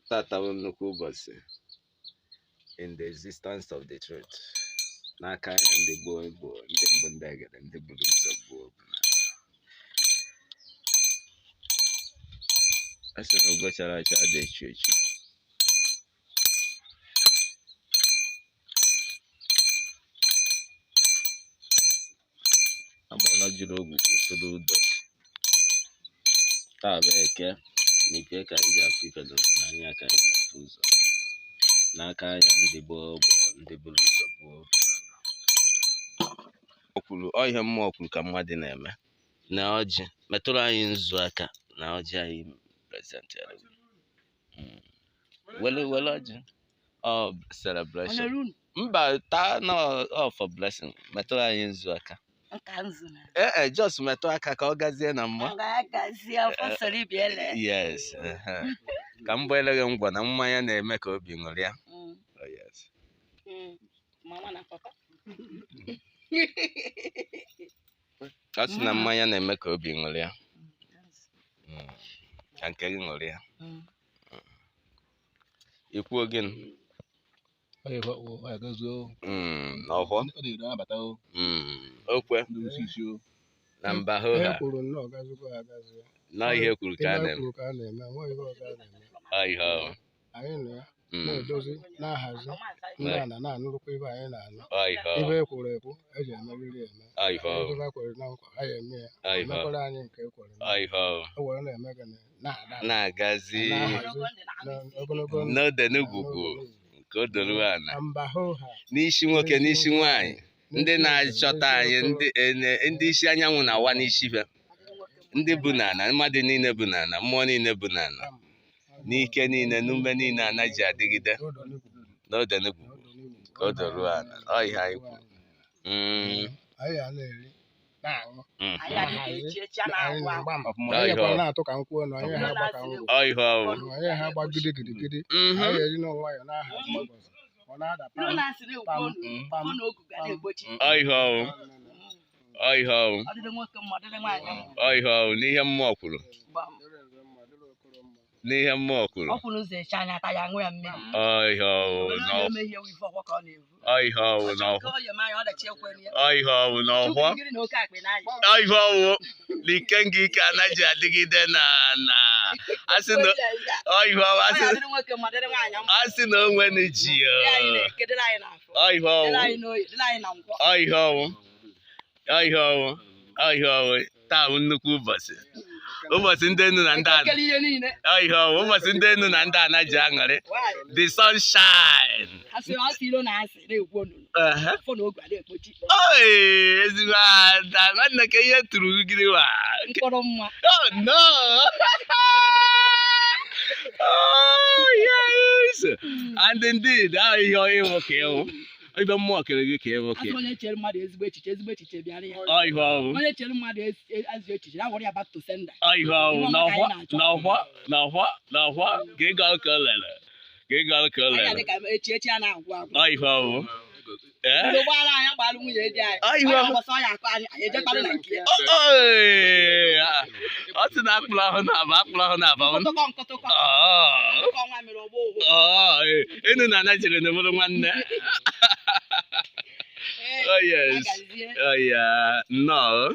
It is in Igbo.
Tata bụ nnukwu ụbọchị in the existence of the truth. N'aka ya ndị gboo gboo, ndị mbụ, ndị egede, ndị buru ụzọ gboo bụ na a sị na ugo chara acha adị echi echi. Agbala jiri ogwugwu tụrụ udo. Taa bụ Eke na ike ka anyị ji afụ ife na anya ka anyị ji afụ ụzọ. N'aka ya ndị gboo gboo, ndị buru ụzọ gboo bụ o kwuru ọ ihe mmụọ kwuru ka mmadụ na-eme na ọjị metụrụ anyị nzu aka na ọjị anyị presentere. Wele wele ọjị ọ celebration mba taa na ọ for blessing metụrụ anyị nzu aka. Ee e just metụ aka ka ọ gazie na mma. Yes, ka m gbere gị ngwa na mmanya na-eme ka obi ṅụrịa. Oh yes. Ọ sị na mmanya na-eme ka obi ṅụrịa. Ka nke gị ṅụrịa. Ikwuo gịnị? N'ọhọ okwe na mba hoha na ihe kwuru ka a na-eme. Anyị na-edozi na-ahazi ndị ana na-anụrụkwa ibe anyị na-anụ. Ibe e kwuru ekwu eji emeriri eme. Ibe e kwere na nkwa anyị eme ya. Emekwara anyị nke e kwere e were na-eme gịnị na-agazi ogologo n'ode n'ugwugwu nke o doro ala n'isi nwoke n'isi nwaanyị ndị na-achọta anyị ndị isi anyanwụ na-awa n'isi ha, ndị bụ n'ala, mmadụ niile bụ n'ala, mmụọ niile bụ n'ala, n'ike niile n'ume niile anaghị adịgide n'ode n'ugwugwu ka o doro ala. Ọ ihe anyị kwuru. Ọ ihe n'ihe mmụọ kwuru, n'ihe mmụọ kwuru. Ọ ihe ọwụ ọ ihe ọwụ n'ọhụ, ọ ihe ọwụ n'ọhụ, ọ ihe ọwụ n'ike nga ike anaghị adịgide na na asị na ọ ihe ọwụ asị na onwe ji ọ ihe ọwụ ọ ihe ọwụ ọ ihe ọwụ ọ ihe ọwụ. Taa bụ nnukwu ụbọchị, ụbọchị ndị enu na ndị ana. Ọ ihe ọwụ ụbọchị ndị enu na ndị ana ji aṅụrị. The sunshine. Oy, ezigbo ada nwanne ka ihe tụrụ gịrị wa. Oh no. Oh yes. And indeed, ihe ịwụ ka ịwụ. Ibe mmụọ kere gị ka ịwụ ka. Onye chere mmadụ ezigbo echiche, ezigbo echiche bịara ya. Ọ ihe ọwụ. Onye chere mmadụ ezi echiche, ya were ya back to sender. Ọ ihe ọwụ n'ọhwa n'ọhwa n'ọhwa n'ọhwa ka ị gara ka o lere. Ka ị gara ka o lere. Echi echi a na-agwụ agwụ. Ọ ihe ọwụ. Ndị gbara anyị gbalụ nwunye di anyị. Ọ sị na akpụrụ ahụ na-aba, akpụrụ ahụ na-aba. Enu na Naịjirịa na-emere nwanne. Oh yes. Oh yeah. Nnọọ.